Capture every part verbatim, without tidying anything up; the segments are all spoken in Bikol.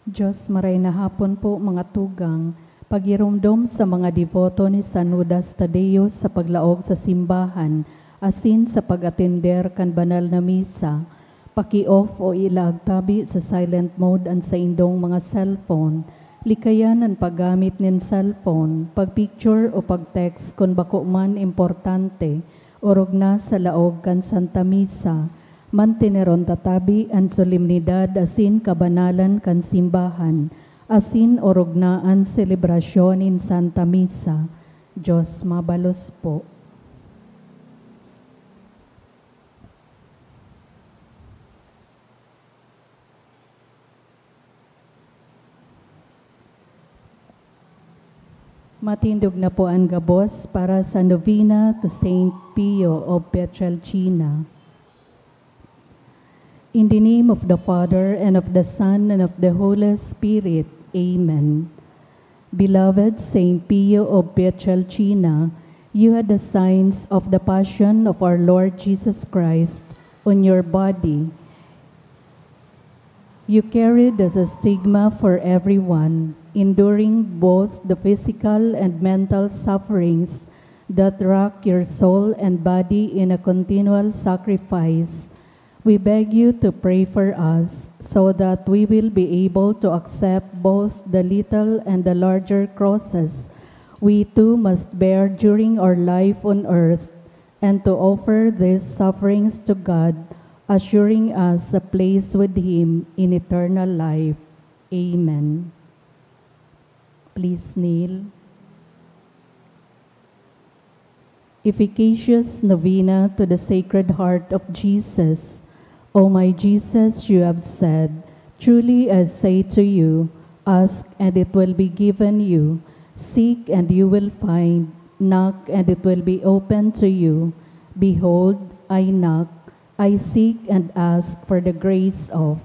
Diyos, maray na hapon po, mga tugang. Pagiromdom sa mga deboto ni San Judas Tadeo sa paglaog sa simbahan asin sa pag-atender kan banal na misa. Paki-off o ilaag tabi sa silent mode an saindong mga cellphone. Likayan an paggamit nin cellphone, pag-picture o pag-text kun bako man importante, orog na sa laog kan Santa Misa. Manteneron ta tabi an solemnidad asin kabanalan kan simbahan, asin orog na an selebrasyon nin Santa Misa. Diyos mabalos po. Matindog na po an gabos para sa novena to Saint Pio of Pietrelcina. In the name of the Father, and of the Son, and of the Holy Spirit. Amen. Beloved Saint Pio of Pietrelcina, you had the signs of the passion of our Lord Jesus Christ on your body. You carried as a stigma for everyone, enduring both the physical and mental sufferings that rack your soul and body in a continual sacrifice. We beg you to pray for us so that we will be able to accept both the little and the larger crosses we too must bear during our life on earth, and to offer these sufferings to God, assuring us a place with Him in eternal life. Amen. Please kneel. Efficacious Novena to the Sacred Heart of Jesus. O my Jesus, you have said, "Truly I say to you, ask and it will be given you, seek and you will find, knock and it will be opened to you. Behold, I knock, I seek and ask for the grace of."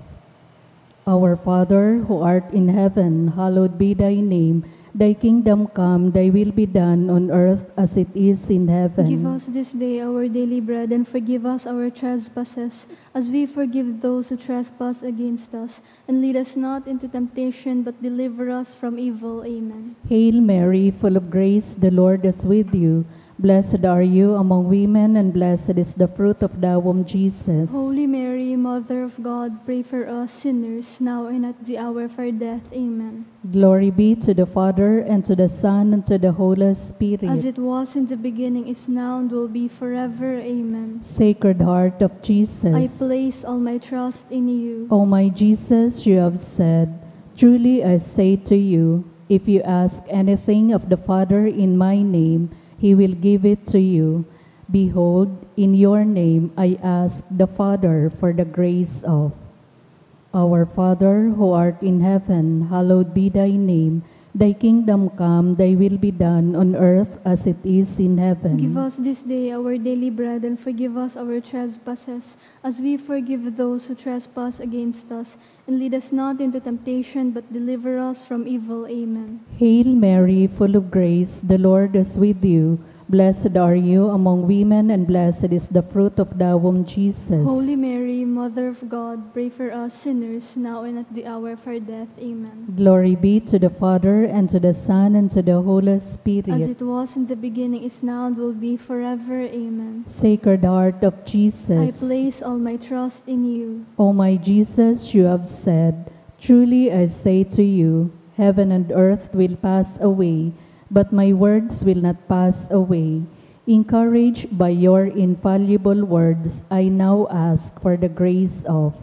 Our Father, who art in heaven, hallowed be thy name. Thy kingdom come, thy will be done on earth as it is in heaven. Give us this day our daily bread, and forgive us our trespasses, as we forgive those who trespass against us. And lead us not into temptation, but deliver us from evil. Amen. Hail Mary, full of grace, the Lord is with you. Blessed are you among women, and blessed is the fruit of thy womb, Jesus. Holy Mary, Mother of God, pray for us sinners, now and at the hour of our death. Amen. Glory be to the Father, and to the Son, and to the Holy Spirit. As it was in the beginning, is now, and will be forever. Amen. Sacred Heart of Jesus. I place all my trust in you. O my Jesus, you have said, "Truly I say to you, if you ask anything of the Father in my name, He will give it to you. Behold, in your name I ask the Father for the grace of." Our Father, who art in heaven, hallowed be thy name. Thy kingdom come, thy will be done on earth as it is in heaven. Give us this day our daily bread, and forgive us our trespasses, as we forgive those who trespass against us. And lead us not into temptation, but deliver us from evil. Amen. Hail Mary, full of grace, the Lord is with you. Blessed are you among women, and blessed is the fruit of thy womb, Jesus. Holy Mary, Mother of God, pray for us sinners, now and at the hour of our death. Amen. Glory be to the Father, and to the Son, and to the Holy Spirit. As it was in the beginning, is now, and will be forever. Amen. Sacred Heart of Jesus. I place all my trust in you. O my Jesus, you have said, "Truly I say to you, heaven and earth will pass away, but my words will not pass away." Encouraged by your infallible words, I now ask for the grace of: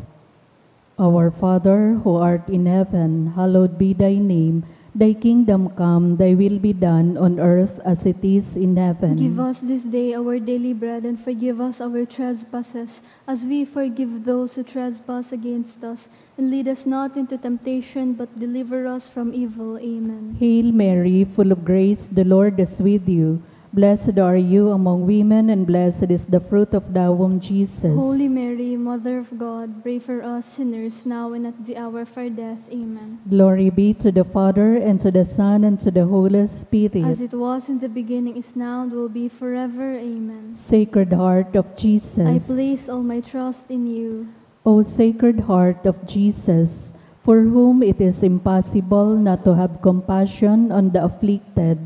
Our Father, who art in heaven, hallowed be thy name. Thy kingdom come, thy will be done on earth as it is in heaven. Give us this day our daily bread, and forgive us our trespasses, as we forgive those who trespass against us. And lead us not into temptation, but deliver us from evil. Amen. Hail Mary, full of grace, the Lord is with you. Blessed are you among women, and blessed is the fruit of thy womb, Jesus. Holy Mary, Mother of God, pray for us sinners, now and at the hour of our death. Amen. Glory be to the Father, and to the Son, and to the Holy Spirit. As it was in the beginning, is now, and will be forever. Amen. Sacred Heart of Jesus. I place all my trust in you. O Sacred Heart of Jesus, For whom it is impossible not to have compassion on the afflicted,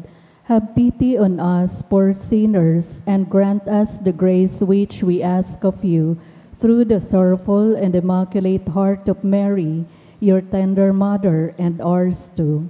have pity on us poor sinners, and grant us the grace which we ask of you, through the sorrowful and immaculate heart of Mary, your tender mother, and ours too.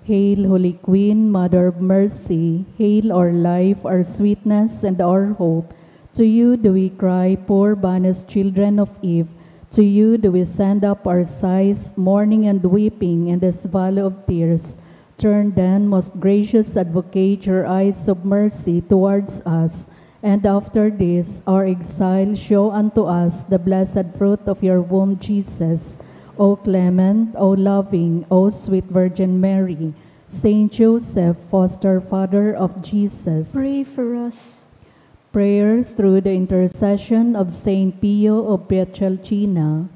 Hail, Holy Queen, Mother of Mercy, hail our life, our sweetness, and our hope. To you do we cry, poor banished children of Eve. To you do we send up our sighs, mourning and weeping in this valley of tears. Turn then, most gracious Advocate, your eyes of mercy towards us, and after this our exile show unto us the blessed fruit of your womb, Jesus. O clement, O loving, O sweet Virgin Mary, Saint Joseph, foster father of Jesus. Pray for us. Prayer through the intercession of Saint Pio of Pietrelcina.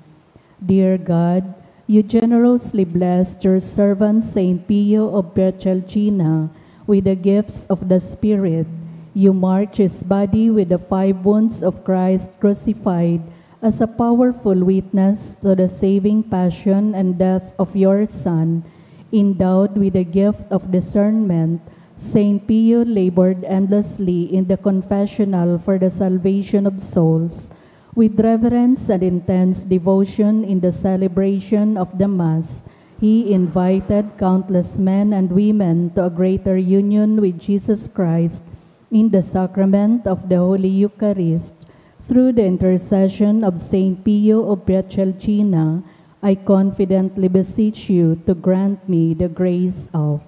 Dear God, you generously blessed your servant Saint Pio of Pietrelcina with the gifts of the Spirit. You marked his body with the five wounds of Christ crucified as a powerful witness to the saving passion and death of your Son. Endowed with the gift of discernment, Saint Pio labored endlessly in the confessional for the salvation of souls. With reverence and intense devotion in the celebration of the Mass, he invited countless men and women to a greater union with Jesus Christ in the sacrament of the Holy Eucharist. Through the intercession of Saint Pio of Pietrelcina, I confidently beseech you to grant me the grace of.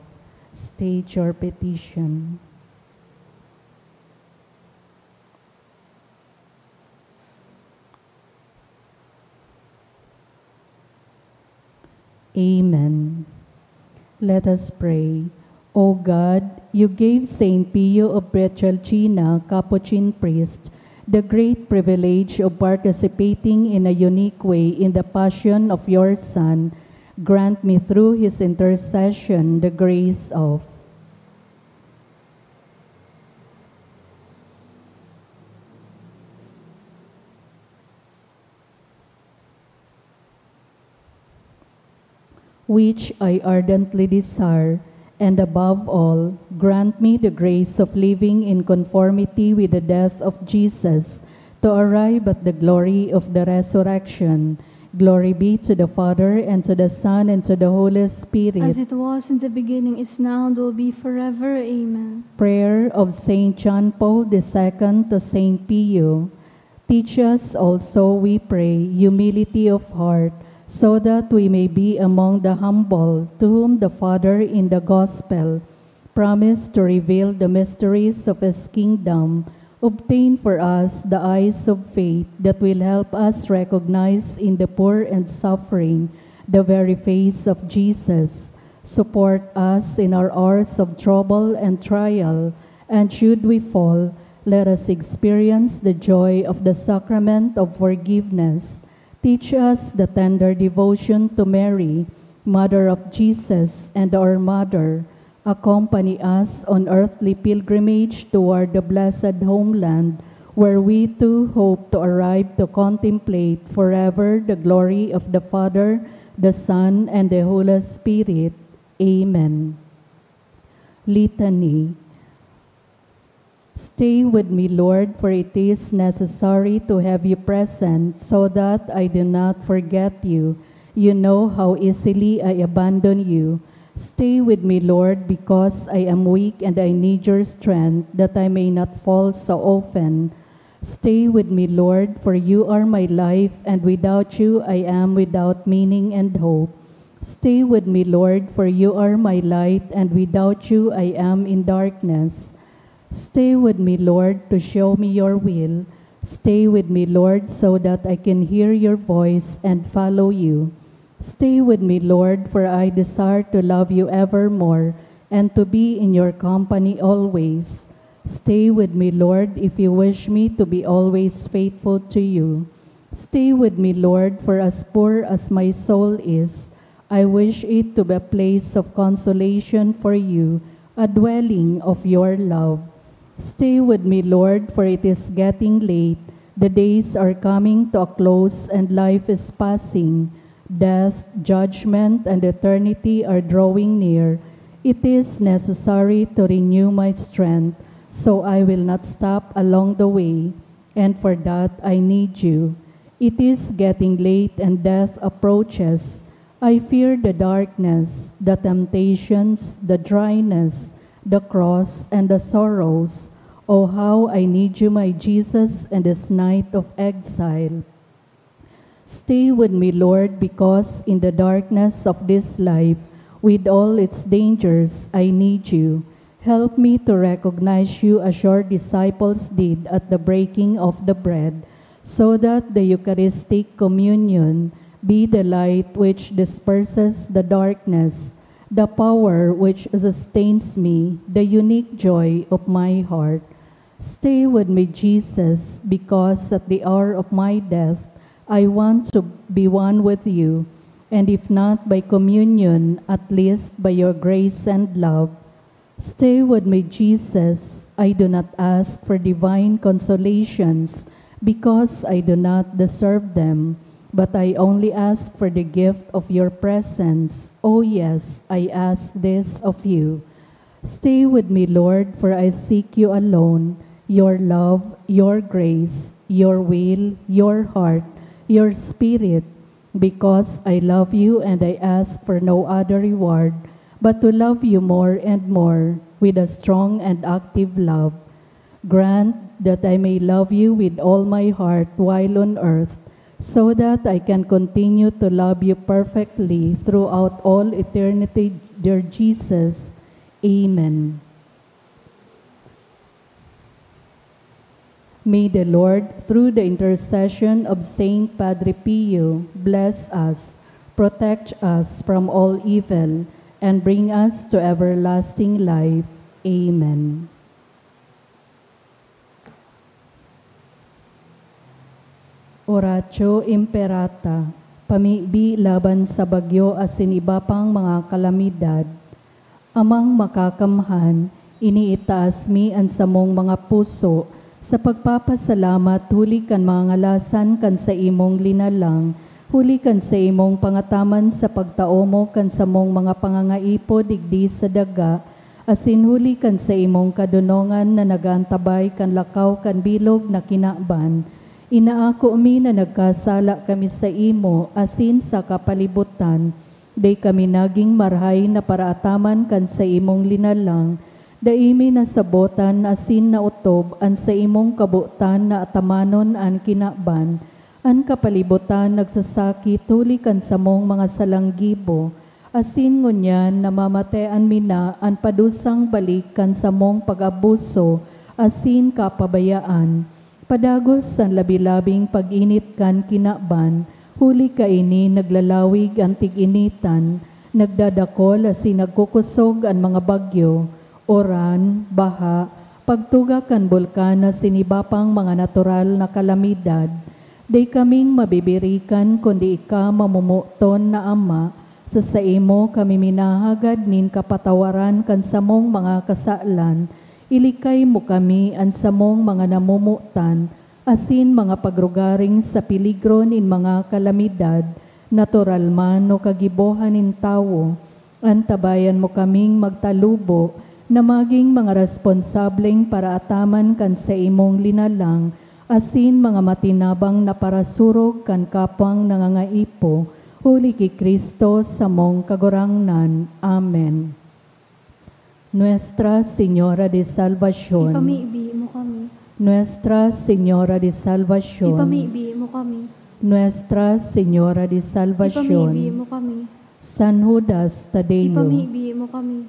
State your petition. Amen. Let us pray. O God, you gave Saint Pio of Pietrelcina, Capuchin priest, the great privilege of participating in a unique way in the passion of your Son. Grant me through his intercession the grace of. Which I ardently desire, and above all, grant me the grace of living in conformity with the death of Jesus, to arrive at the glory of the resurrection. Glory be to the Father, and to the Son, and to the Holy Spirit. As it was in the beginning, is now, and will be forever. Amen. Prayer of Saint John Paul the Second to Saint Pio. Teach us also, we pray, humility of heart, so that we may be among the humble, to whom the Father in the Gospel promised to reveal the mysteries of his kingdom. Obtain for us the eyes of faith that will help us recognize in the poor and suffering the very face of Jesus. Support us in our hours of trouble and trial, and should we fall, let us experience the joy of the sacrament of forgiveness. Teach us the tender devotion to Mary, Mother of Jesus and our Mother. Accompany us on earthly pilgrimage toward the blessed homeland, where we too hope to arrive to contemplate forever the glory of the Father, the Son, and the Holy Spirit. Amen. Litany. Stay with me, Lord, for it is necessary to have you present, so that I do not forget you. You know how easily I abandon you. Stay with me, Lord, because I am weak and I need your strength, that I may not fall so often. Stay with me, Lord, for you are my life, and without you I am without meaning and hope. Stay with me, Lord, for you are my light, and without you I am in darkness. Stay with me, Lord, to show me your will. Stay with me, Lord, so that I can hear your voice and follow you. Stay with me, Lord, for I desire to love you evermore and to be in your company always. Stay with me, Lord, if you wish me to be always faithful to you. Stay with me, Lord, for as poor as my soul is, I wish it to be a place of consolation for you, a dwelling of your love. Stay with me, Lord, for it is getting late. The days are coming to a close and life is passing. Death, judgment, and eternity are drawing near. It is necessary to renew my strength, so I will not stop along the way, and for that I need you. It is getting late and death approaches. I fear the darkness, the temptations, the dryness, the cross, and the sorrows. Oh, how I need you, my Jesus, in this night of exile. Stay with me, Lord, because in the darkness of this life, with all its dangers, I need you. Help me to recognize you as your disciples did at the breaking of the bread, so that the Eucharistic communion be the light which disperses the darkness, the power which sustains me, the unique joy of my heart. Stay with me, Jesus, because at the hour of my death, I want to be one with you, and if not by communion, at least by your grace and love. Stay with me, Jesus. I do not ask for divine consolations because I do not deserve them, but I only ask for the gift of your presence. Oh yes, I ask this of you. Stay with me, Lord, for I seek you alone, your love, your grace, your will, your heart, your spirit, because I love you and I ask for no other reward but to love you more and more with a strong and active love. Grant that I may love you with all my heart while on earth, so that I can continue to love you perfectly throughout all eternity, dear Jesus. Amen. May the Lord, through the intercession of Saint Padre Pio, bless us, protect us from all evil, and bring us to everlasting life. Amen. Oratio Imperata, pamibi laban sa bagyo asin iba pang mga kalamidad. Amang Makakamhan, iniitaas mi an samong mga puso sa pagpapasalamat huli kan mga ngalasan kan saimong linalang, huli kan saimong pangataman sa pagtao mo kan samong mga pangangaipo digdi sa daga, asin huli kan saimong kadonongan na nag-aantabay kan lakaw kan bilog na kinaban. Inaako mi na nagkasala kami saimo asin sa kapalibutan, dai kami nagin marahay na paraataman kan saimong linalang. Dai mi nasabotan asin naotob an saimong kabotan na atamanon an kinaban. An kapalibutan nagsasakit huli kan samong mga salang gibo, asin ngunyan namamatean mi na an padusang balik kan samong pag-abuso asin kapabayaan. Padagos an labi-labing pag-init kan kinaban, huli kaini naglalawig an tig-initan, nagdadakol asin nagkukosog an mga bagyo, uran, baha, pagtuga kan bulkan asin iba pang mga natural na kalamidad. Dai kaming mabibirikan kundi ika, mamomoton na Ama, sa saimo kami minahagad nin kapatawaran kan samong mga kasalan. Ilikay mo kami, an samong mga namomotan, asin mga pagrugaring sa peligro nin mga kalamidad, natural man o kagibohan nin tawo. Antabayan mo kaming magtalubo na magin mga responsableng paraataman kan saimong linalang, asin mga matinabang na parasurog kan kapwang nangangaipo, huli ki Cristo samong Kagurangnan. Amen. Nuestra Señora de Salvacion. Ipamibi mo kami. Nuestra Señora de Salvacion. Ipamibi mo kami. Nuestra Señora de Salvacion. Ipamibi mo kami. San Judas Tadeo. Ipamibi mo kami.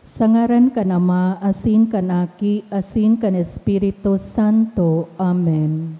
Sa ngaran kan Ama, asin kan Aki, asin kan Espiritu Santo. Amen.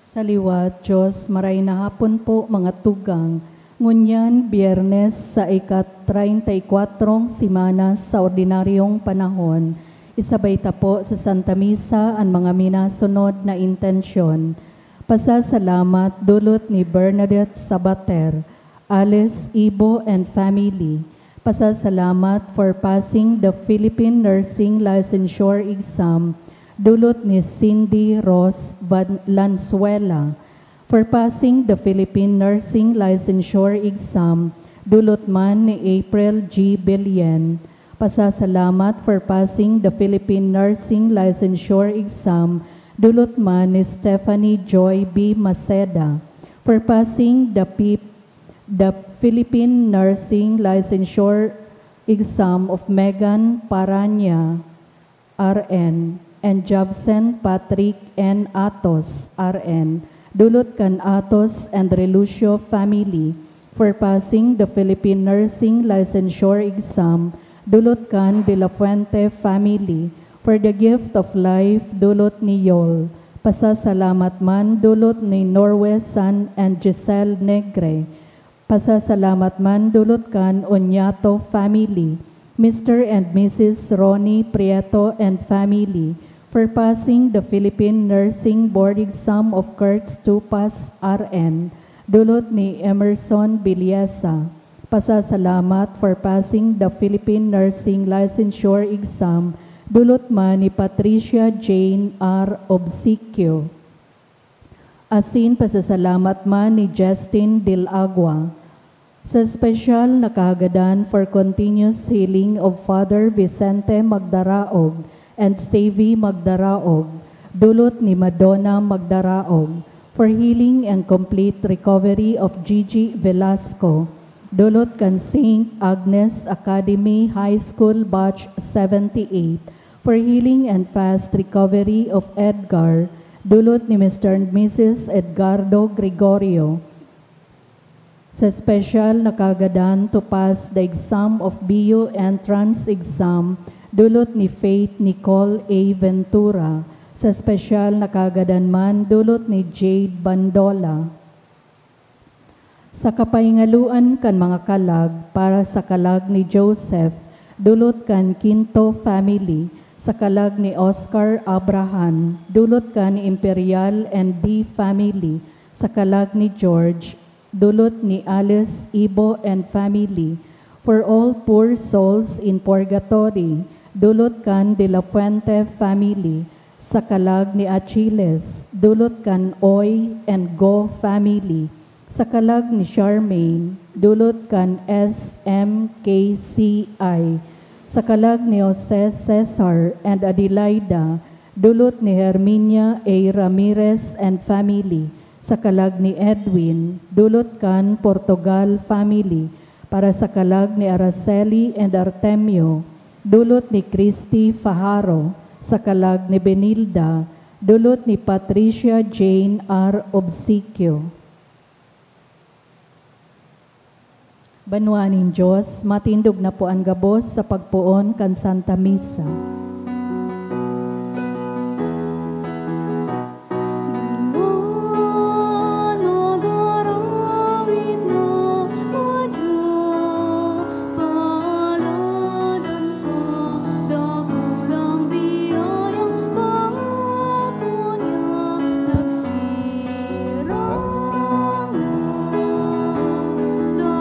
Sa liwat, Diyos, maray na hapon po, mga tugang. Ngunyan, Biyernes sa ika-treinta y kuwatrong semana sa ordinaryong panahon, isabay ta po sa Santa Misa an mga minasunod na intensyon. Pasasalamat dulot ni Bernadette Sabater, Alice Ibo and family. Pasasalamat for passing the Philippine Nursing Licensure Exam, dulot ni Cindy Rose Valenzuela. For passing the Philippine Nursing Licensure Exam, dulot man ni April G Billion. Pasasalamat for passing the Philippine Nursing Licensure Exam, dulot man ni Stephanie Joy B Maceda. For passing the P The Philippine Nursing Licensure Exam of Megan Paranya, R N, and Jobson Patrick N Atos, R N, dulot kan Atos and Relucio family, for passing the Philippine Nursing Licensure Exam, dulot kan De La Fuente family, for the gift of life, dulot ni Yol. Pasasalamat man, dulot ni Norwes San and Giselle Negre. Pasasalamat man, dulot kan Oñato family, Mister and Missus Ronnie Prieto and family, for passing the Philippine Nursing Board Exam of Kurtz Tupas, R N, dulot ni Emerson Biliesa. Pasasalamat for passing the Philippine Nursing Licensure Exam, dulot man ni Patricia Jane R Obsequio. Asin pasasalamat man ni Justin Dil Agua. Sa espesyal na kahagadan for continuous healing of Father Vicente Magdaraog and Savy Magdaraog, dulot ni Madonna Magdaraog, for healing and complete recovery of Gigi Velasco, dulot kan Saint Agnes Academy High School Batch seventy-eight, for healing and fast recovery of Edgar, dulot ni Mister and Missus Edgardo Gregorio. Sa espesyal na kahagadan to pass the exam of B U entrance exam, dulot ni Faith Nicole A Ventura. Sa espesyal na kahagadan man, dulot ni Jade Bandola. Sa kapahingaluan kan mga kalag, para sa kalag ni Joseph, dulot kan Quinto family, sa kalag ni Oscar Abraham, dulot kan Imperial and D family, sa kalag ni George, dulot ni Alice Ibo and family, for all poor souls in purgatory, dulot kan De La Fuente family, sa kalag ni Achilles, dulot kan Oy and Go family, sa kalag ni Charmaine, dulot kan S M K C I, sa kalag ni Jose Cesar and Adelaida, dulot ni Herminia A Ramirez and family, sa kalag ni Edwin, dulot kan Portugal family, para sa kalag ni Araceli and Artemio, dulot ni Christy Fajaro, sa kalag ni Benilda, dulot ni Patricia Jane R Obsequio. Banwa nin Dios, matindog na po an gabos sa pagpoon kan Santa Misa.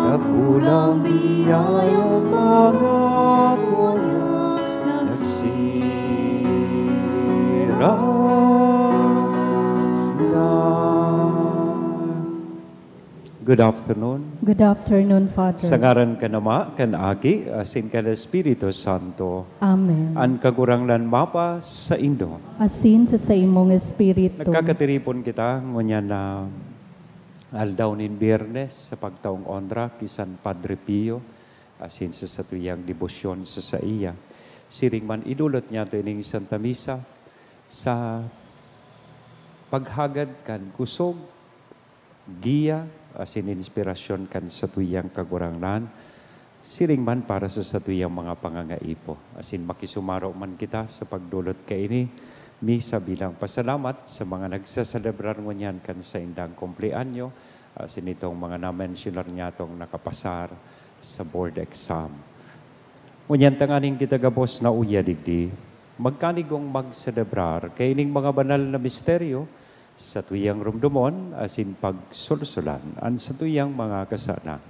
Dakulang biyayang pangako niya nagsirang na. Good afternoon. Good afternoon, Father. Sa ngaran kan Ama, kan Aki, asin kan Espiritu Santo. Amen. An Kagurangnan mapa saindo. Asin sa saimong espiritu. Nagkakatiripon kita ngunyan na aldaw nin Biyernes sa pagtaong onra ki San Padre Pio, asin sa satuyang debosyon sa saiya. Siring man, idulot niyato ining Santa Misa sa paghagad kan kusog, giya, asin inspirasyon kan satuyang Kagurangnan, siring man para sa satuyang mga pangangaipo. Asin makisumaro man kita sa pagdulot kaini misa bilang pasalamat sa mga nagsaselebrar ngunyan kan saindang kumpleanyo, asin itong mga namensyonar niyatong nakapasar sa board exam. Ngunyan, tanganing kita gabos na uya digdi, magkanigong magselebrar kaining mga banal na misteryo, satuyang rumdomon asin pagsulsulan an satuyang mga kasalan.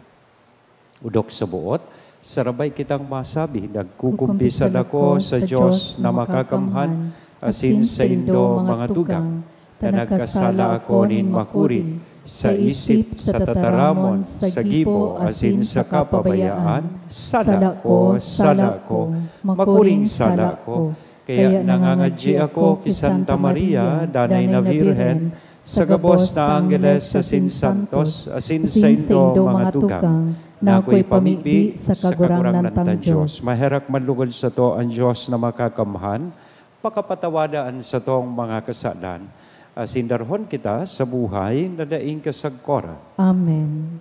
Odok sa buot, sarabay kitang masabi, nagkukumpisal ako sa Dios na makakamhan, asin saindo, mga tugang, ta nagkasala ako nin makuri, sa isip, sa tataramon, sa gibo, asin sa kapabayaan, sala ko, sala ko, makuring sala ko. Kaya nangangadyi ako ki Santa Maria, Danay na Birhen, sa gabos na anggeles asin santos, asin saindo, mga tugang, na ako'y pamibi sa Kagurangnan tang Dios. Maherak manlugod sato an Dios na makakamhan, pakapatawada an satong mga kasalan, asin darhon kita sa buhay na daing kasagkoran. Amen.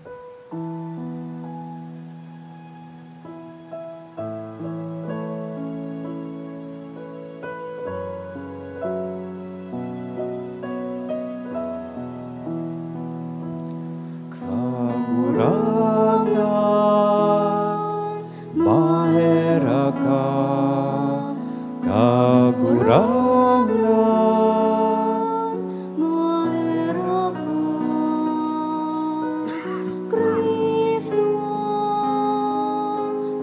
Kagurangnan, maherak ka. Kagurangnan, maherak ka. Cristo,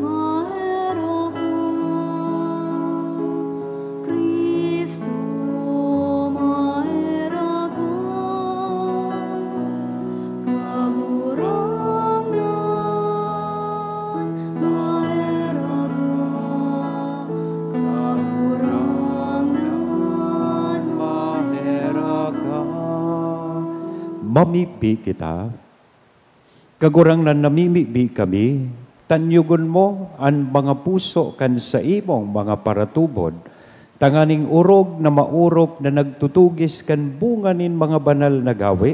maherak ka. Cristo, maherak ka. Kagurangnan, maherak ka. Kagurangnan, maherak ka. Mamibi kita. Kagurangnan, namimibi kami, tanyugon mo an mga puso kan saimong mga paratubod, tanganing orog na maorop na nagtutugis kan bunga nin mga banal na gawe,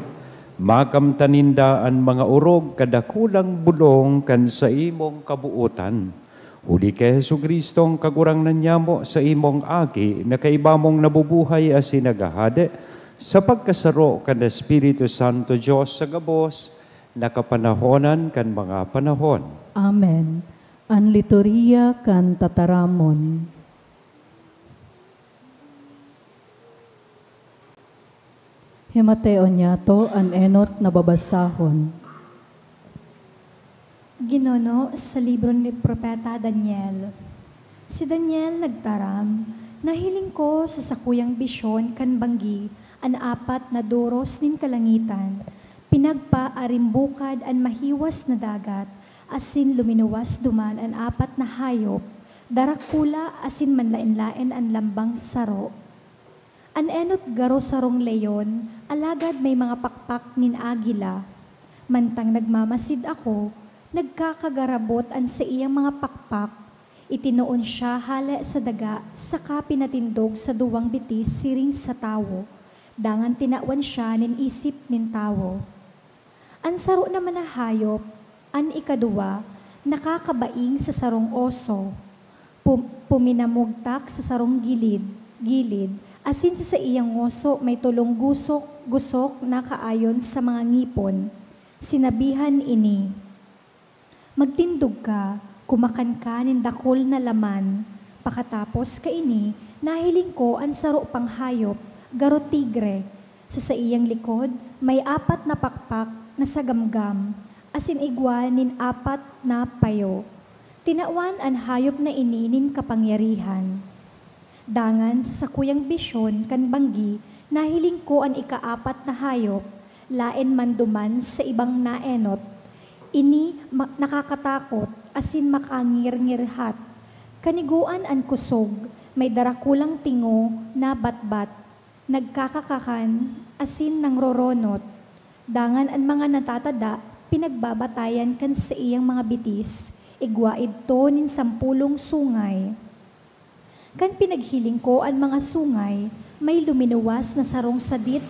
makamtan ninda an mga orog kadakulang bulong kan saimong kabootan. Huli ki Jesu-Cristong Kagurangnan nyamo, saimong Aki, na kaiba mong nabubuhay asin naghahade, sa pagkasaro kan Espiritu Santo, Dios sa gabos, na kapanahonan kan mga panahon. Amen. An liturhiya kan tataramon. Himateon niyato an enot na babasahon. Ginuno sa libro ni Propeta Daniel. Si Daniel nagtaram, "Nahiling ko sa sakuyang bisyon kan banggi an apat na doros nin kalangitan. Pinagpaarimbukad an mahiwas na dagat, asin luminuwas duman an apat na hayop, darakula asin manlaen-laen an lambang saro." An enot garo sarong leon, alagad may mga pakpak nin agila. Mantang nagmamasid ako, nagkakagarabot an saiyang mga pakpak. Itinoon siya hale sa daga saka pinatindog sa duwang bitis siring sa tawo, dangan tinawan siya nin isip nin tawo. An saro naman na hayop, an ikaduwa, nakakabaing sa sarong oso. Pum-, puminamugtak sa sarong gilid, gilid, asin sa saiyang ngoso may tolong gusok, gusok na kaayon sa mga ngipon. Sinabihan ini, "Magtindog ka, kumakan ka nin dakul na laman." Pakatapos kaini, nahiling ko an saro pang hayop, garo tigre. Sa saiyang likod, may apat na pakpak na sagamgam, asin igwa nin apat na payo. Tinawan an hayop na ini nin kapangyarihan. Dangan sa sakuyang bisyon kan banggi, nahiling ko an ikaapat na hayop, laen man duman sa ibang naenot. Ini ma-, nakakatakot asin makangirngirhat. Kanigoan an kusog, may darakulang tingo na batbat, nagkakakakan asin nangroronot. Dangan an mga natatada pinagbabatayan kan saiyang mga bitis, igwa idto nin sampolong sungay. Kan pinaghiling ko an mga sungay, may luminuwas na sarong sadit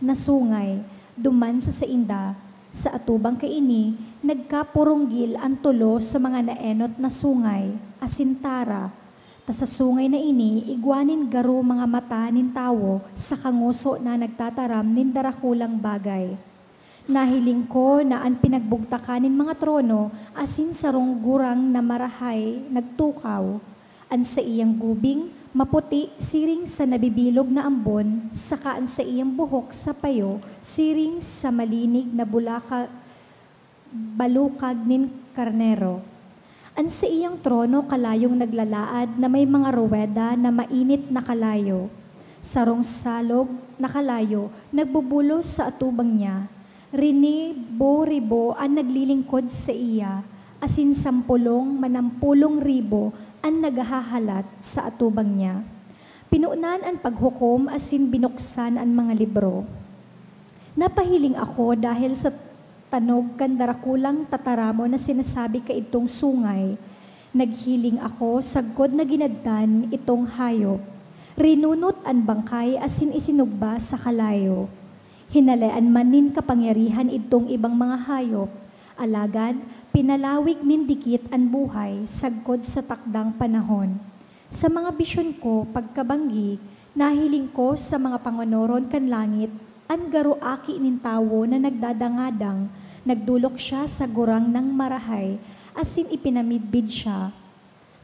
na sungay duman sa sainda. Sa atubang kaini, nagkapurunggil an tolo sa mga naenot na sungay, asin tara, ta sa sungay na ini igwa nin garo mga mata nin tawo saka ngoso na nagtataram nin darakulang bagay. Nahiling ko na an pinagbugtakan nin mga trono asin sarong gurang na marahay nagtukaw. An saiyang gubing maputi siring sa nabibilog na ambon, saka an saiyang buhok sa payo siring sa malinig na bulaka-, balukag nin karnero. An saiyang trono kalayong naglalaad na may mga ruweda na mainit na kalayo. Sarong salog na kalayo nagbubulos sa atubang niya. Ribo-ribo an naglilingkod saiya, asin sampolong manampolong ribo an naghahalat sa atubang niya. Pinonan an paghukom asin binuksan an mga libro. Napahiling ako dahil sa tanog kan darakulang tataramon na sinasabi kaidtong sungay. Naghiling ako sagkod na ginadtan itong hayop. Rinunot an bangkay asin isinugba sa kalayo. Hinalean man nin kapangyarihan idtong ibang mga hayop, alagad pinalawig nin dikit an buhay sagkod sa takdang panahon. Sa mga bisyon ko pagkabanggi, nahiling ko sa mga panganoron kan langit an garo aki nin tawo na nagdadangadang. Nagdolok siya sa gurang nang marahay, asin ipinamidbid siya.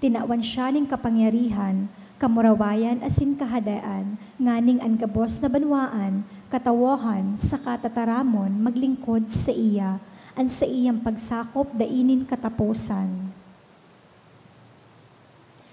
Tinawan siya nin kapangyarihan, kamurawayan asin kahadean, nganing an gabos na banwaan, katawohan, saka tataramon maglingkod saiya. An saiyang pagsakop dai nin kataposan.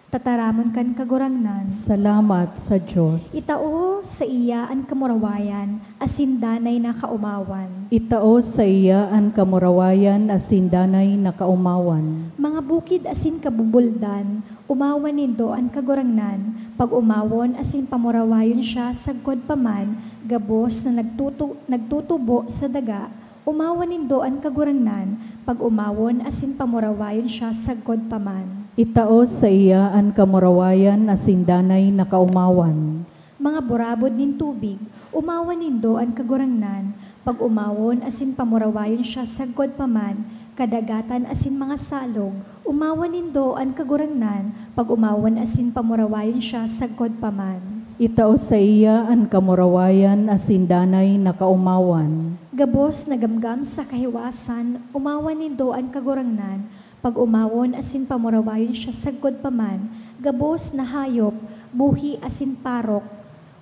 Tataramon kan Kagurangnan. Salamat sa Dios. Itao saiya an kamurawayan asin danay na kaomawan. Itao saiya an kamurawayan asin danay na kaomawan. Mga bukid asin kabubuldan, omawan nindo an Kagurangnan, pag-omawon asin pamurawayon siya sagkod pa man, gabos na nagtutu-, nagtutubo sa daga, omawan nindo an Kagurangnan, pag-omawon asin pamurawayon siya sagkod pa man. Itao saiya an kamurawayan asin danay na kaomawan. Mga burabod nin tubig, omawan nindo an Kagurangnan, pag-omawon asin pamurawayon siya sagkod pa man, kadagatan asin mga salog, omawan nindo an Kagurangnan, pag-omawon asin pamurawayon siya sagkod pa man. Itao saiya an kamurawayan asin danay na kaomawan. Gabos na gamgam sa kahiwasan, omawan nindo an Kagurangnan, pag-omawon asin pamurawayon siya sagkod pa man, gabos na hayop, buhi asin parok,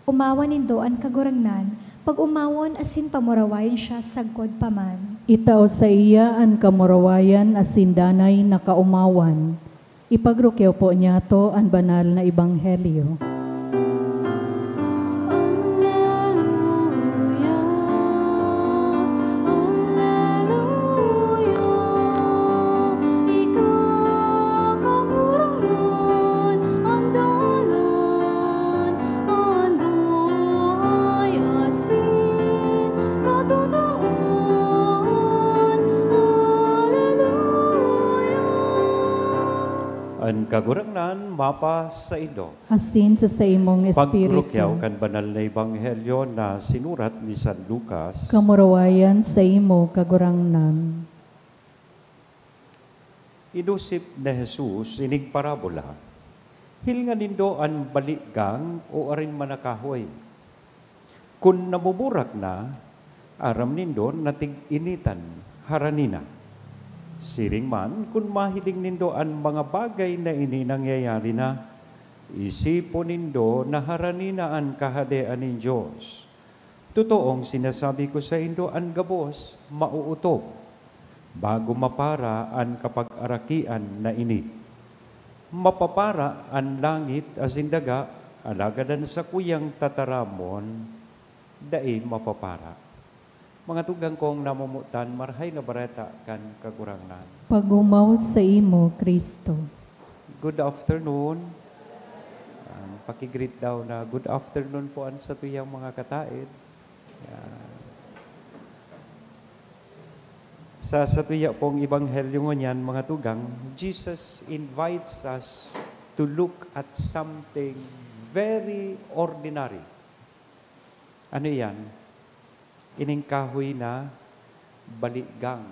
omawan nindo an Kagurangnan, pag-omawon asin pamurawayon siya sagkod pa man. Itao saiya an kamurawayan asin danay na kaomawan. Ipagrukyaw po niyato an banal na ebanghelyo. Alleluia, alleluia, ika, Kagurangnan, an dalan, an buhay asin katotoohan. Alleluia. An Kagurangnan mapasaindo. Asin sa saimong espiritu. Pagrukyaw kan banal na ebanghelyo na sinurat ni San Lucas. Kamurawayan saimo, Kagurangnan. Inusip ni Jesus ining parabola, "Hilinga nindo an baligang o arin man na kahoy. Kun nabuburak na, aram nindo na tig-initan, harani na. Siring man, kun mahiling nindo an mga bagay na ini nangyayari na, isipon nindo na harani na an Kahadean nin Dios. Totoong sinasabi ko saindo, an gabos maootob, bago mapara an kapagarakian na ini. Mapapara an langit asin daga, alagad an sakuyang tataramon dai mapapara." Mga tugang kong namomotan, Marahay na Bareta kan Kagurangnan. Pag-omaw saimo, Cristo. Good afternoon. Ang paki-greet daw na, "Good afternoon po," an satuyang mga kataed. Yan. Sa satuya pong ebanghelyo ngunyan, mga tugang, Jesus invites us to look at something very ordinary. Ano iyan? Ining kahoy na baligang.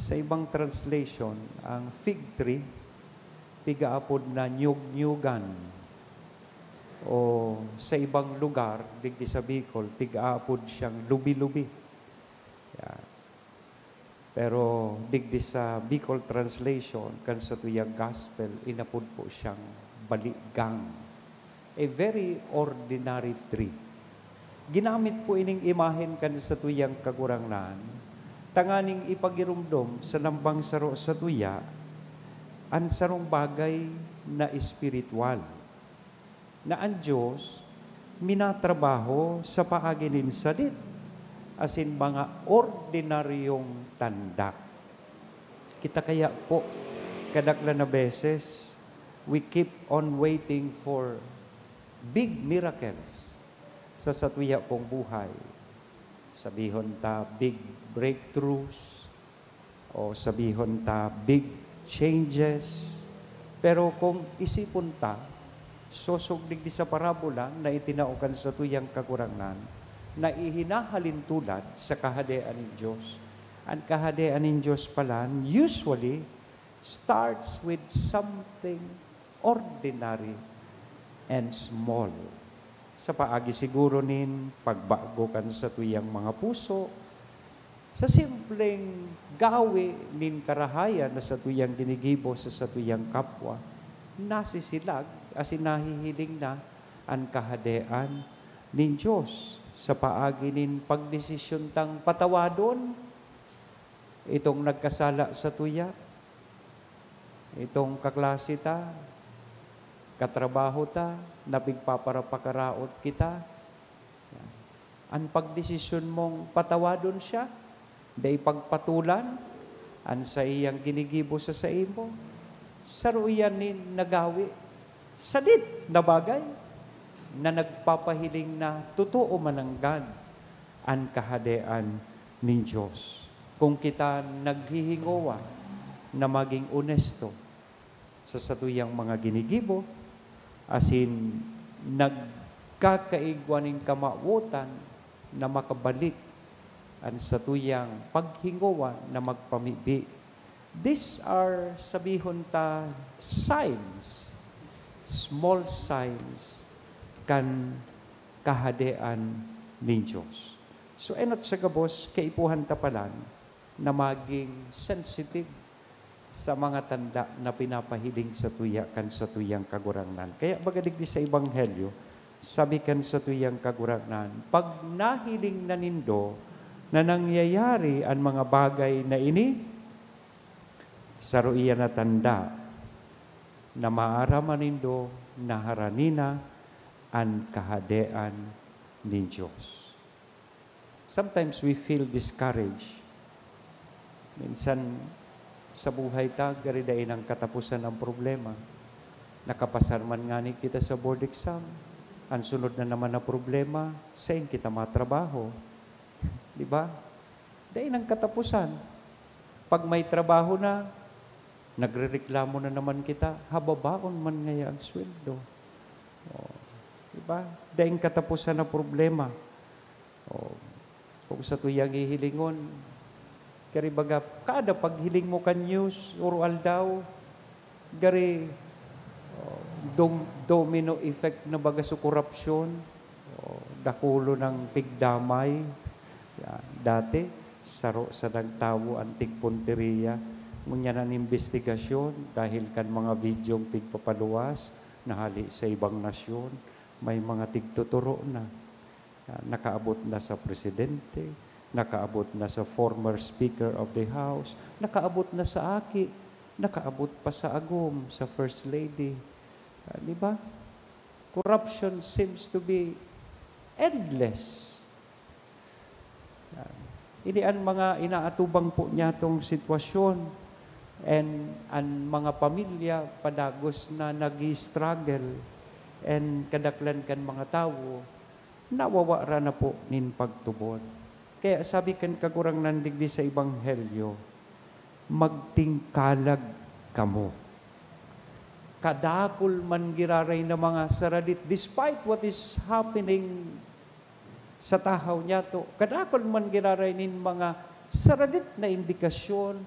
Sa ibang translation, ang fig tree, pigaapod na nyugnyugan. O sa ibang lugar, digdi sa Bicol, pigaapod siyang lubi-lubi. Yan. Pero digdi sa Bicol translation kan satuyang gospel, inapod po siyang baligang. A very ordinary tree. Ginamit po ining imahen kan satuyang Kagurangnan tanganing ipagiromdom sa lambang saro sa tuya an sarong bagay na espiritual, na an Dios minatrabaho sa paagi nin sadit asin mga ordinaryong tanda. Kita kaya po, kadaklan na beses, we keep on waiting for big miracles sa satuya pong buhay. Sabihon ta, big breakthroughs, o sabihon ta, big changes. Pero kung isipon ta, sosog digdi sa parabola na itinao kan satuyang Kagurangnan, na ihinahalintulad sa Kahadean nin Dios. An Kahadean nin Dios palan, usually, starts with something ordinary and small. Sa paagi siguro nin pagbago kan satuyang mga puso, sa simpleng gawi nin karahayan na satuyang ginigibo sa satuyang kapwa, nasisilag asin nahihiling na an Kahadean nin Dios. Sa paagi nin pagdesisyon tang patawadon itong nagkasala satuya, itong kaklase ta, katrabaho ta, na pigpaparapakaraot kita. An pagdesisyon mong patawadon siya, dai pagpatulan an saiyang ginigibo sa saimo, saro iyan nin nagawi, sadit na bagay na nagpapahiling na totoo mananggad an Kahadean nin Dios. Kung kita naghihingowa na magin onesto sa satuyang mga ginigibo, asin nagkakaigwa nin kamawotan na makabalik an satuyang paghingowa na magpamibi. These are, sabihon ta, signs, small signs kan Kahadean nin Dios. So, enot sa gabos, kaipuhan ta palan na magin sensitive sa mga tanda na pinapahiling satuya kan satuyang Kagurangnan. Kaya baga digdi sa Ebanghelyo, sabi kan satuyang Kagurangnan, "Pag nahiling na nindo na nangyayari an mga bagay na ini, saro iyan na tanda na maaraman nindo na harani na an Kahadean nin Dios." Sometimes we feel discouraged. Minsan, sa buhay ta, gari dai nang kataposan ang problema. Nakapasar man ngani kita sa board exam, an sunod na naman na problema, saen kita matrabaho? Di ba? Dai nang kataposan. Pag may trabaho na, nagrereklamo na naman kita, hababaon man ngaya ang sweldo. Oh, di ba? Daing kataposan na problema. Oh, kung satuyang hihilingon, gari baga, kada paghiling mo kan news, oro-aldaw, gari, oh, dom-, domino effect na baga sa korupsyon. Oh, dakulon an pigdamay. Yan. Dati, saro sanang tawo an tigpunteriya. Ngunyan an imbestigasyon, dahil kan mga videong pigpapaluwas na hale sa ibang nasyon, may mga tigtutoro na. Ah, nakaabot na sa presidente, nakaabot na sa former Speaker of the House, nakaabot na sa aki, nakaabot pa sa agom, sa First Lady. Ah, di ba? Corruption seems to be endless. Yan. Ini an mga inaatubang po niyatong sitwasyon, and an mga pamilya padagos na nag-i-struggle, and kadaklan kan mga tawo, nawawara na po nin pagtubod. Kaya sabi kan Kagurangnan digdi sa Ebanghelyo, "Magtingkalag kamo. Kadakul man giraray na mga saradit, despite what is happening sa tahaw niyato, kadakul man giraray nin mga saradit na indikasyon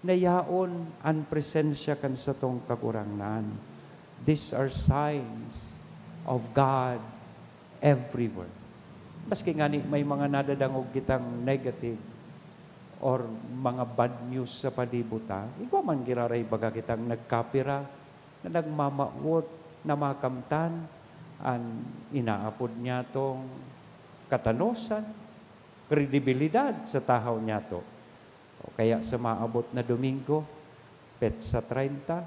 na yaon an presensya kan satong Kagurangnan." These are signs of God everywhere. Maski ngani may mga nadadangog kitang negative or mga bad news sa palibot ta, igwa man giraray baga kitang nagkapira na nagmamawot na makamtan an inaapod niyatong katanosan, kredibilidad sa tahaw niyato. O kaya sa maabot na Domingo, petsa treinta,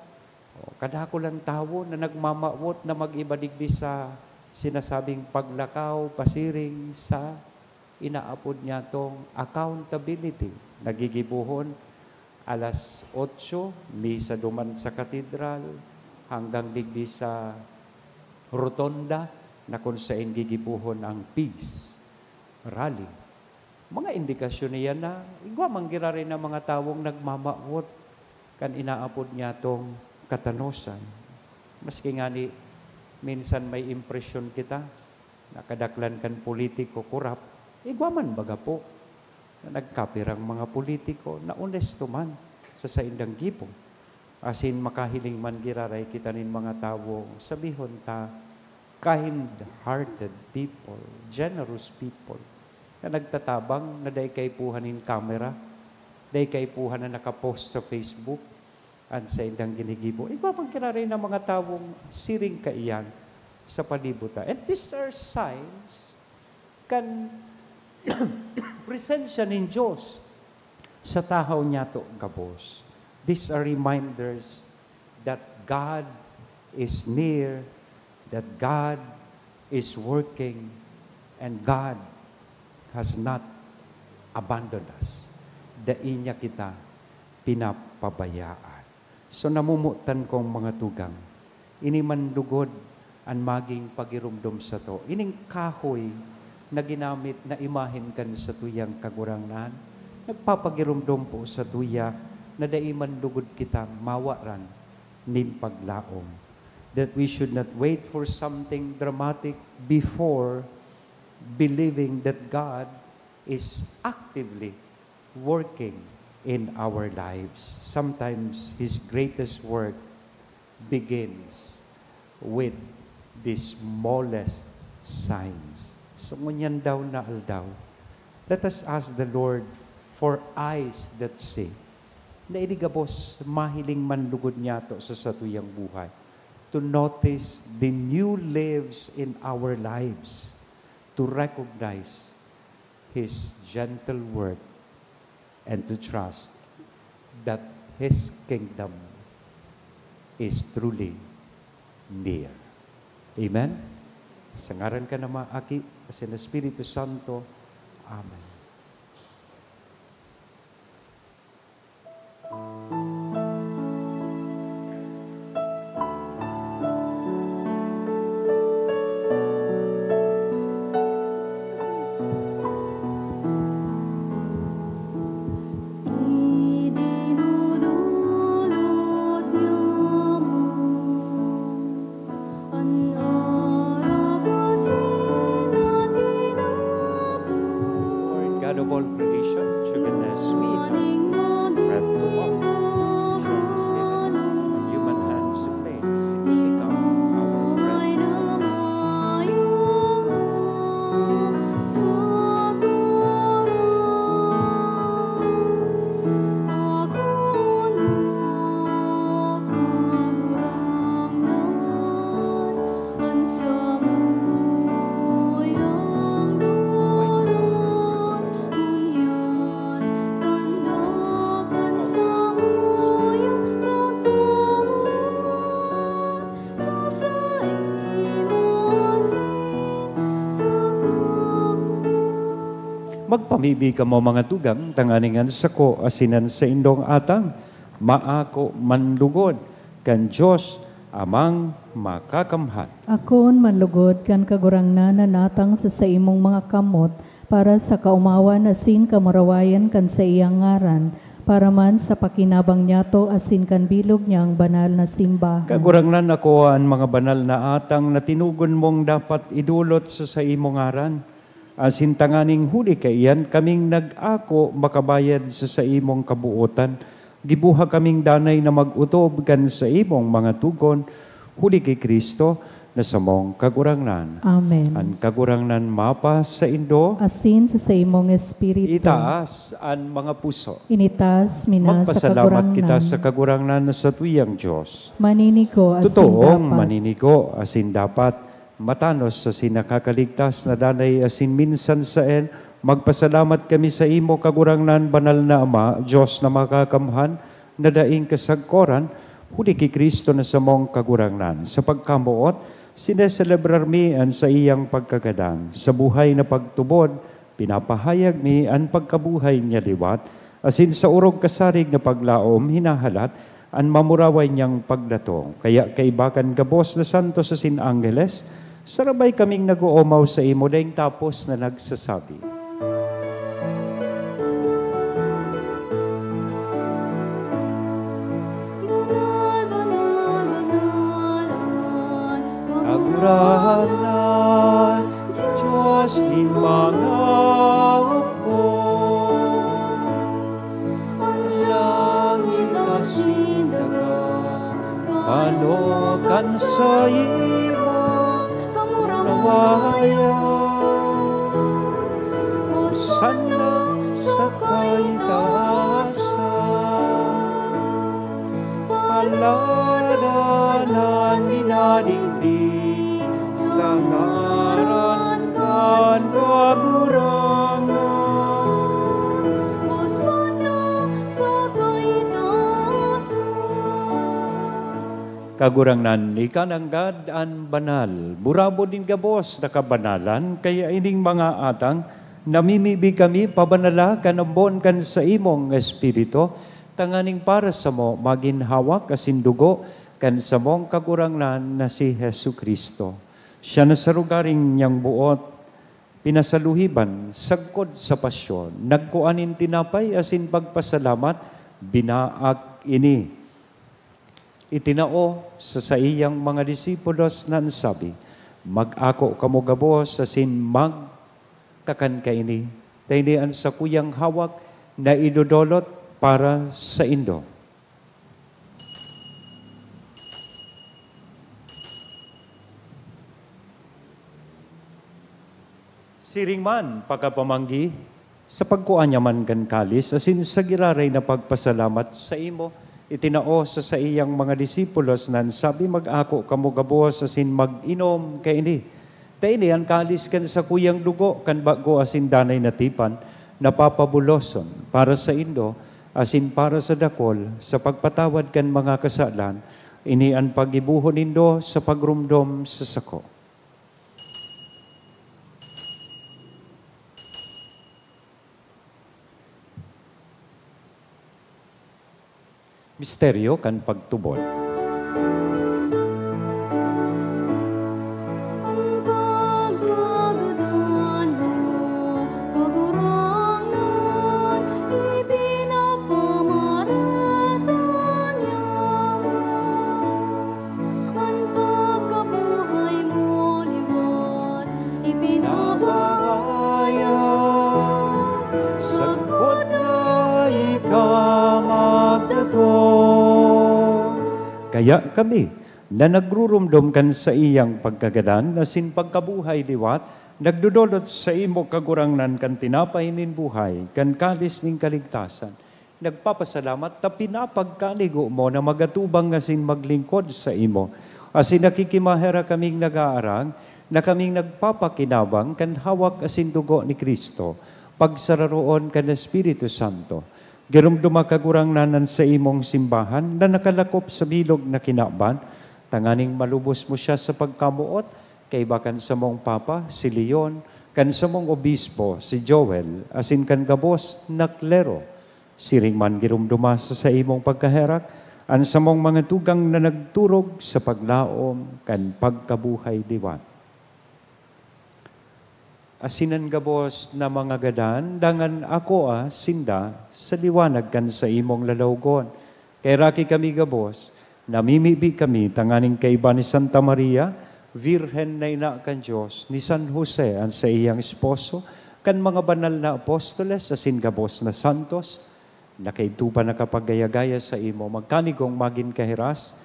o, kadakul an tawo na nagmamawot na mag-iba digdi sa sinasabing paglakaw pasiring sa inaapod niyatong accountability. Nagigibohon alas otso, misa duman sa katedral, hanggang digdi sa rotonda na kung saen gigibohon ang peace rally. Mga indikasyon niya na igwa man giraray na mga tawong nagmamawot kan inaapod niyatong katanosan. Maski ngani, minsan may impresyon kita na kadaklan kan politiko korap, igwa man baga po na nagkapirang mga politiko na onesto man sa saindang gibo. Asin makahiling man giraray kita nin mga tawong, sabihon ta, kind-hearted people, generous people, na nagtatabang na dai kaipuhan nin kamera, dai kaipuhan na nakapost sa Facebook an saindang ginigibo. Igwa man giraray na mga tawong siring kaiyan sa palibot ta. And these are signs kan presensya nin Dios sa tahaw niyato gabos. These are reminders that God is near, that God is working, and God has not abandoned us. Dai niya kita pinapabayaan. So, namomotan kong mga tugang, ini man lugod an magin pagiromdom sato. Ining kahoy na ginamit na imahen kan satuyang Kagurangnan, nagpapagiromdom po satuya na dai man lugod kita mawaran nin paglaom. That we should not wait for something dramatic before believing that God is actively working in our lives. Sometimes His greatest work begins with the smallest signs. So, ngunyan daw na aldaw, let us ask the Lord for eyes that see, na ini gabos mahiling man lugod niyato sa satuyang buhay, to notice the new lives in our lives, to recognize His gentle work, and to trust that His kingdom is truly near. Amen? Sa ngaran kan Ama, Aki, asin Espiritu Santo. Amen. Idinudulot niya mo an arak asin an tinapay. Lord God of all creation, you can, uh, speak. Breath to walk. Visions given. Human hands made. It will become our bread. Magpamibi kamo, mga tugang, tanganing an sako asin an saindong atang maako man lugod kan Dios Amang Makakamhan. Akoon man lugod kan Kagurangnan an atang sa saimong mga kamot, para sa kaomawan asin kamurawayan kan saiyang ngaran, para man sa pakinabang niyato asin kan bilog niyang banal na simbahan. Kagurangnan, akoa an mga banal na atang na tinugon mong dapat idolot sa saimong ngaran, asin tanganing huli kaiyan kaming nag-ako makabayad sa saimong kabootan, giboha kaming danay na mag-otob kan saimong mga togon, huli ki Cristo na samong Kagurangnan. Amen. An Kagurangnan mapasaindo. Asin sa saimong espiritu. Itaas an mga puso. Initaas mi na sa Kagurangnan. Magpasalamat kita sa Kagurangnan na satuyang Dios. Maninigo asin dapat. Totoong maninigo asin dapat, matanos asin nakakaligtas na danay asin minsan saen Magpasalamat kami sa imo, Kagurangnan, Banal na Ama, Dios na makakamhan, na daing kasagkoran, huli ki Cristo na samong Kagurangnan. Sa pagkamoot, sineselebrar mi an saiyang pagkagadan. Sa buhay na pagtubod, pinapahayag mi an pagkabuhay niya liwat, asin sa orog kasarig na paglaom, hinahalat an mamuraway niyang pagdatong. Kaya kaiba kan gabos na santos asin angheles, sarabay kaming nag-oomaw saimo daing tapos na nagsasabi, "Banal, banal, banal an Kagurangnan, Dios nin mga hukbo. An langit asin daga, panukan saimong kamurawayan. Hosanna sa kaitaasan. Paladan an minadigdi sa ngaran kan Kagurangnan. Hosanna sa kaitaasan." Kagurangnan, ika nanggad an banal. Burabod nin gabos na kabanalan, kaya ining mga atang namimibi kami, pabanala kan ambon kan saimong Espiritu, tanganing para samo magin hawak asin dugo kan samong Kagurangnan na si Jesu-Cristo. Siya na sa lugaring niyang boot pinasaluhiban, sagkod sa pasyon, nagkua nin tinapay asin pagpasalamat, binaak ini. Itinao sa saiyang mga disipulos na an sabi, "Mag-ako kamo gabos asin magkakan kaini, ta ini an sakuyang hawak na idodolot para saindo." Siring man, pakapamanggi, sa pagkua niya man kan kalis, asin sa giraray na pagpasalamat saimo, itinao sa saiyang mga disipulos na an sabi, "Mag-ako kamo gabos asin mag-inom kaini. Ta ini an kalis kan sakuyang dugo kan bago asin danay na tipan, na papabuloson para saindo asin para sa dakol sa pagpatawad kan mga kasalan. Ini an paggibohon nindo sa pagromdom sa sako." Misteryo kan pagtubod. An pagkagadan mo, Kagurangnan, ipinapamaratan niamo. An pagkabuhay mo liwat ipinapahayag, sagkod na ika magdatong. Kaya kami, na nagruromdom kan saiyang pagkagadan asin pagkabuhay liwat, nagdodolot saimo, Kagurangnan, kan tinapay nin buhay, kan kalis nin kaligtasan, nagpapasalamat ta pinapagkanigo mo na magatubang asin maglingkod saimo. Asin nakikimaherak kaming nag-aarang na kaming nagpapakinabang kan hawak asin dugo ni Cristo, pagsararoon kan Espiritu Santo. Giromdoma, Kagurangnan, an saimong simbahan na nakalakop sa bilog na kinaban, tanganing malubos mo siya sa pagkamoot, kaiba kan samong Papa, si Leon, kan samong Obispo, si Joel, asin kan gabos na klero. Siring man, giromdoma sa saimong pagkaherak an samong mga tugang na nagturog sa paglaom kan pagkabuhay liwat. Asin an gabos na mga gadan, dangan akoa sinda sa liwanag kan saimong lalawgon. Kaheraki kami gabos, namimibi kami tanganing kaiba ni Santa Maria, Birhen na ina kan Dios, ni San Jose, an saiyang esposo, kan mga banal na apostoles asin gabos na santos, na kaidto pa nakapagaya-gaya saimo, magkanigong magin kahiras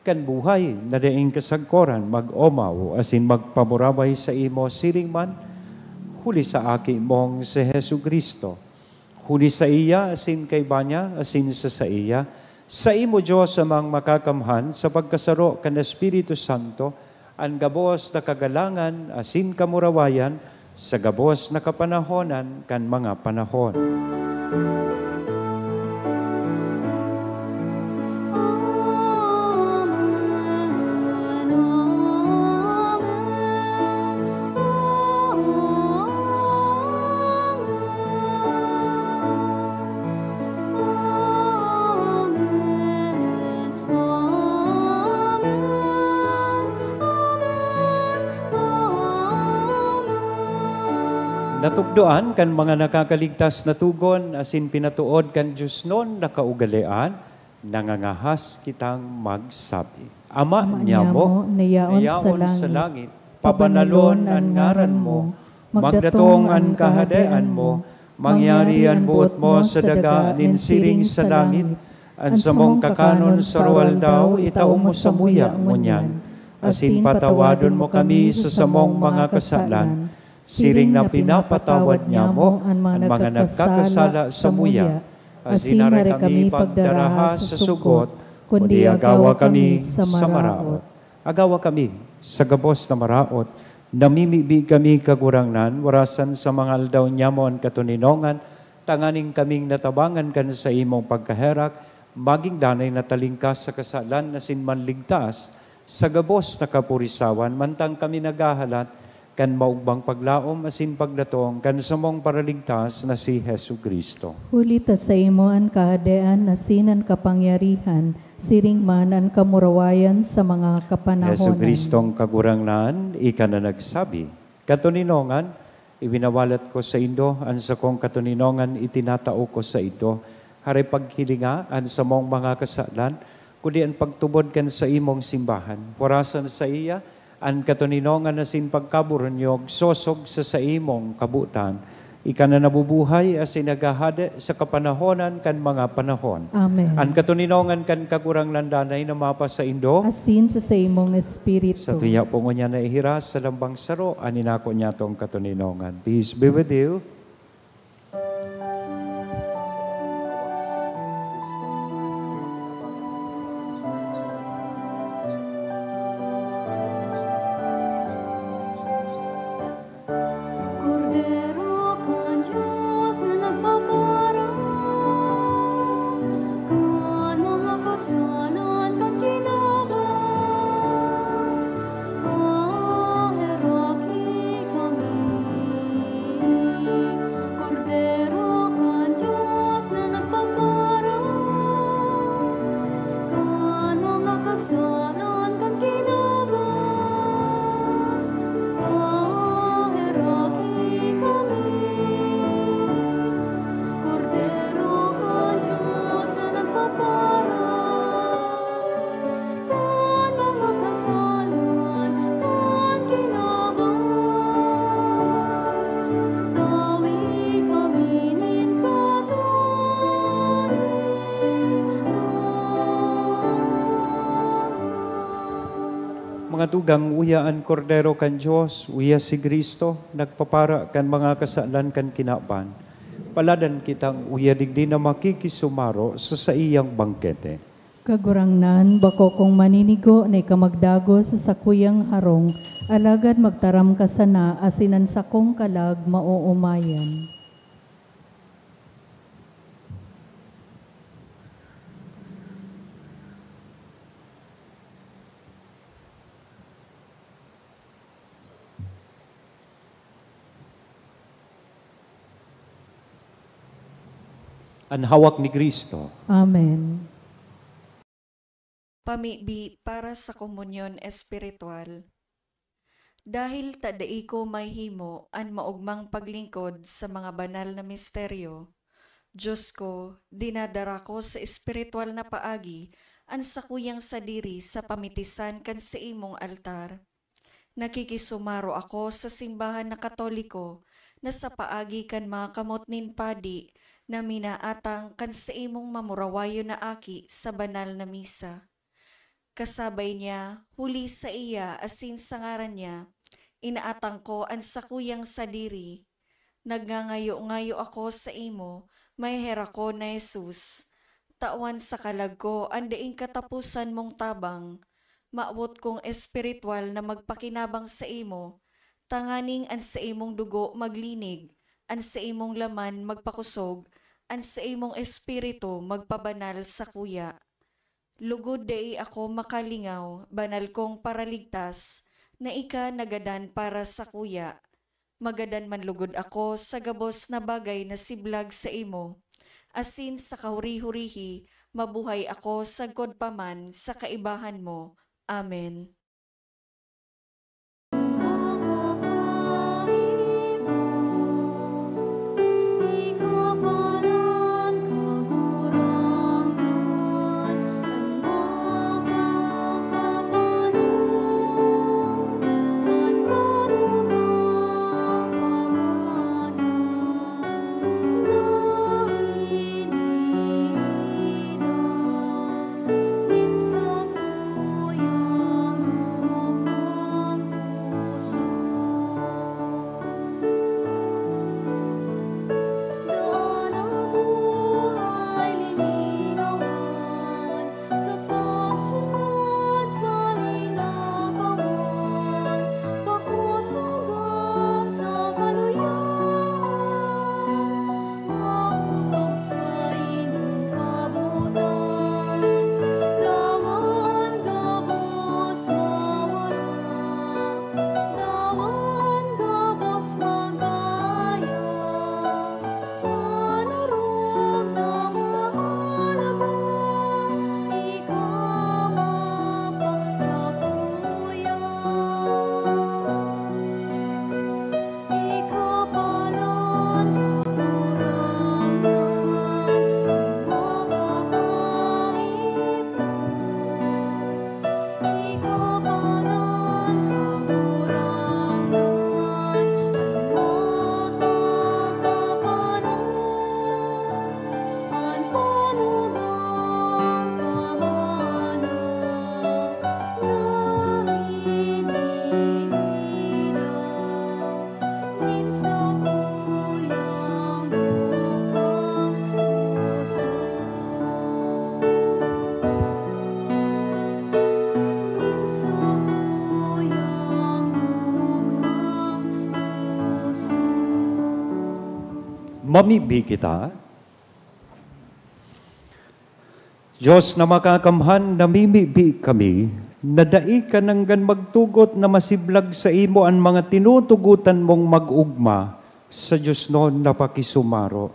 kan buhay na daing kasagkoran, mag-omaw asin magpamuraway saimo siring man, huli sa Aki mong si Jesu-Cristo. Huli saiya, asin kaiba niya, asin sa saiya, saimo, Dios Amang Makakamhan, sa pagkasaro kan Espiritu Santo, an gabos na kagalangan asin kamurawayan, Sa gabos na kapanahonan kan mga panahon. Natugdoan kan mga nakakaligtas na tugon asin pinatood kan diosnon na kaugalean, nangangahas kitang magsabi. Ama niamo, na yaon sa langit, pabanalon an ngaran mo, magdatong an kahadean mo, mangyari an boot mo sa daga nin siring sa langit. An samong kakanon sa aroaldaw, itao mo samuya ngunyan, asin patawadon mo kami sa samong mga kasalan, siring na pinapatawad niamo an mga nagkakasala samuya, asin aray kami pagdaraha sa sugkot, kundi agawa kami sa maraot. Agawa kami sa gabos na maraot, namimibi kami, Kagurangnan, warasan sa mga aldaw niamo an katoninongan, tanganing kaming natabangan kan saimong pagkaherak, magin danay na talingkas sa kasalan asin manligtas sa gabos na kapurisawan, mantang kami naghahalat kan maogmang paglaom asin pagdatong kan samong Paraligtas na si Jesu-Cristo. Huli ta saimo an kahadean asin an kapangyarihan, siring man an kamurawayan sa mga kapanahonan. Jesu-Cristong Kagurangnan, ika na nagsabi, "Katoninongan, iwinawalat ko saindo, an sakong katoninongan itinatao ko saindo." Hare paghilinga an samong mga kasalan, kundi an pagtubod kan saimong simbahan. Purasan saiya an katoninongan asin pagkaboronyog, sosog sa saimong kabotan. Ika na nabubuhay asin naghahade sa kapanahonan kan mga panahon. Amen. An katoninongan kan Kagurangnan danay na mapasaindo. Asin sa saimong espiritu. Sa tuya po ngunyan na ihiras sa lambang saro an inako niyatong katoninongan. Peace be with you. Kordero kan Dios na nagpaparang kan mga kasalan kan kinaban, kaheraki kami. Kordero kan Dios na nagpaparang kan mga kasalan kan kinaban, kaheraki kami. Kordero kan Dios na nagpaparang kan mga kasalan kan kinaban, tawi kami nin katoninongan. Mga tugang, uya an Kordero kan Dios, uya si Cristo, nagpapara kan mga kasalan kan kinaban. Paladan kitang uya digdi na makikisumaro sa saiyang bangkete. Kagurangnan, bako kong maninigo na ika magdagos sa sakuyang harong, alagad magtaram ka sana asin an sakong kalag maoomayan. An hawak ni Cristo. Amen. Pamibi para sa komunyon espiritual. Dahil ta dai ko mahimo an maogmang paglingkod sa mga banal na misteryo, Dios ko, dinadara ko sa espiritual na paagi an sakuyang sadiri sa pamitisan kan saimong altar. Nakikisumaro ako sa simbahan na Katoliko na sa paagi kan mga kamot nin padi na minaatang kan saimong mamurawayon na aki sa banal na misa. Kasabay niya, huli saiya asin sa ngaran niya, inaatang ko an sakuyang sadiri. Nagngangayo-ngayo ako saimo, maheherak ko na Jesus, tawan sa kalag ko an daing kataposan mong tabang. Mawot kong espiritual na magpakinabang saimo, tanganing an saimong dugo maglinig, an saimong laman magpakosog, an saimong espiritu magpabanal sakuya. Lugod dai ako makalingaw, banal kong Paraligtas, na ika nagadan para sakuya. Magadan man lugod ako sa gabos na bagay na siblag saimo, asin sa kahuri-hurihi mabuhay ako sagkod pa man sa kaibahan mo. Amen. Mamibi kita. Diyos na makakamhan, namimibi kami na dai ka nanggan magtugot na masiblag saimo an mga tinutugotan mong mag-ogma sa diosnon na pakisumaro,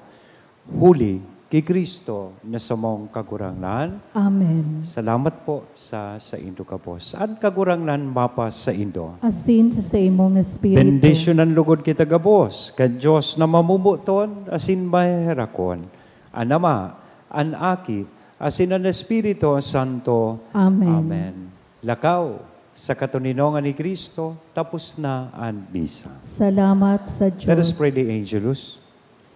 huli ki Cristo na samong Kagurangnan. Amen. Salamat po sa saindo gabos. An Kagurangnan mapasaindo. Asin sa saimong espiritu. Bendisyonan lugod kita gabos kan Dios na mamomoton asin maheherakon, an Ama, an Aki, asin an Espiritu Santo. Amen. Amen. Lakaw, sa katoninongan ni Cristo, tapos na an misa. Salamat sa Diyos. Let us pray the Angelus.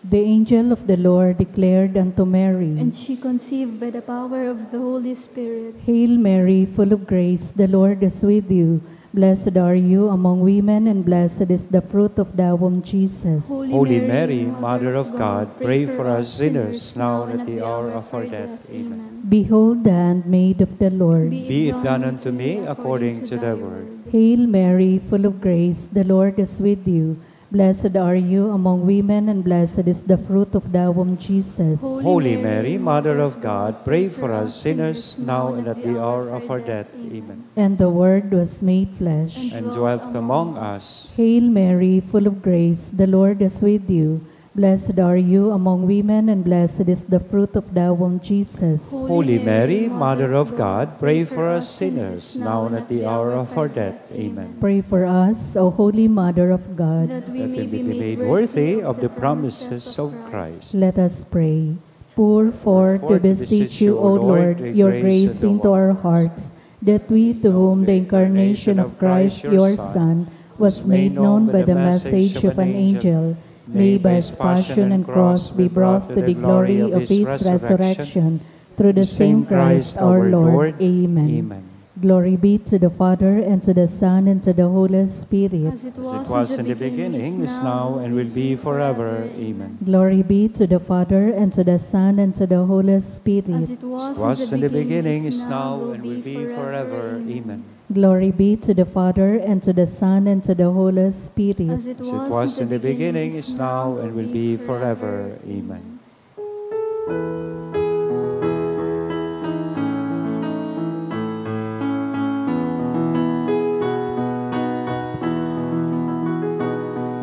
The angel of the Lord declared unto Mary, And she conceived by the power of the Holy Spirit. Hail Mary, full of grace, the Lord is with you. Blessed are you among women, and blessed is the fruit of thy womb, Jesus. Holy Mary, Mother of God, pray for us sinners, now and at the hour of our death. Amen. Behold the handmaid of the Lord. Be it done unto me according to thy word. Hail Mary, full of grace, the Lord is with you. Blessed are you among women, and blessed is the fruit of thy womb, Jesus. Holy Mary, Mother of God, pray for us sinners, now and at the hour of our death. Amen. And the Word was made flesh. And dwelt among us. Hail Mary, full of grace, the Lord is with you. Blessed are you among women, and blessed is the fruit of thy womb, Jesus. Holy Mary, Mother of God, pray for us sinners, now and at the hour of our death. Amen. Pray for us, O Holy Mother of God. That we may be made worthy of the promises of Christ. Let us pray. Pour forth, we beseech you, O Lord, your grace into our hearts, that we, to whom the incarnation of Christ, your Son, was made known by the message of an angel, may by his passion and cross be brought to the glory of his resurrection, through the same Christ our Lord. Amen. Glory be to the Father, and to the Son, and to the Holy Spirit. As it was in the beginning, is now, and will be forever. Amen. Glory be to the Father, and to the Son, and to the Holy Spirit. As it was in the beginning, is now, and will be forever. Amen. Glory be to the Father, and to the Son, and to the Holy Spirit. As it was in the beginning, is now, and will be forever. Amen.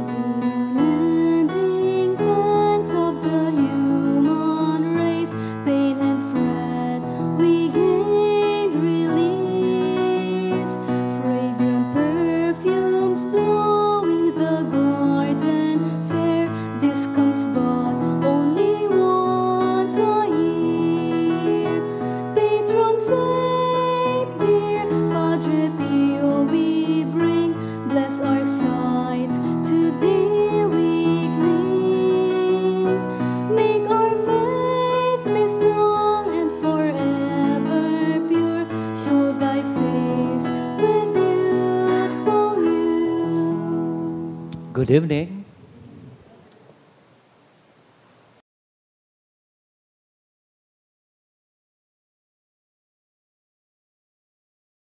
The unending thanks of the human race, pain and fret, we gained release. Fragrant perfumes blowing the garden fair. This comes but only once a year. Patron saint, dear Padre Pio, we bring. Bless our sight, to thee we cling. Make our faith be strong and forever pure. Show thy face with youthful hue. Good evening.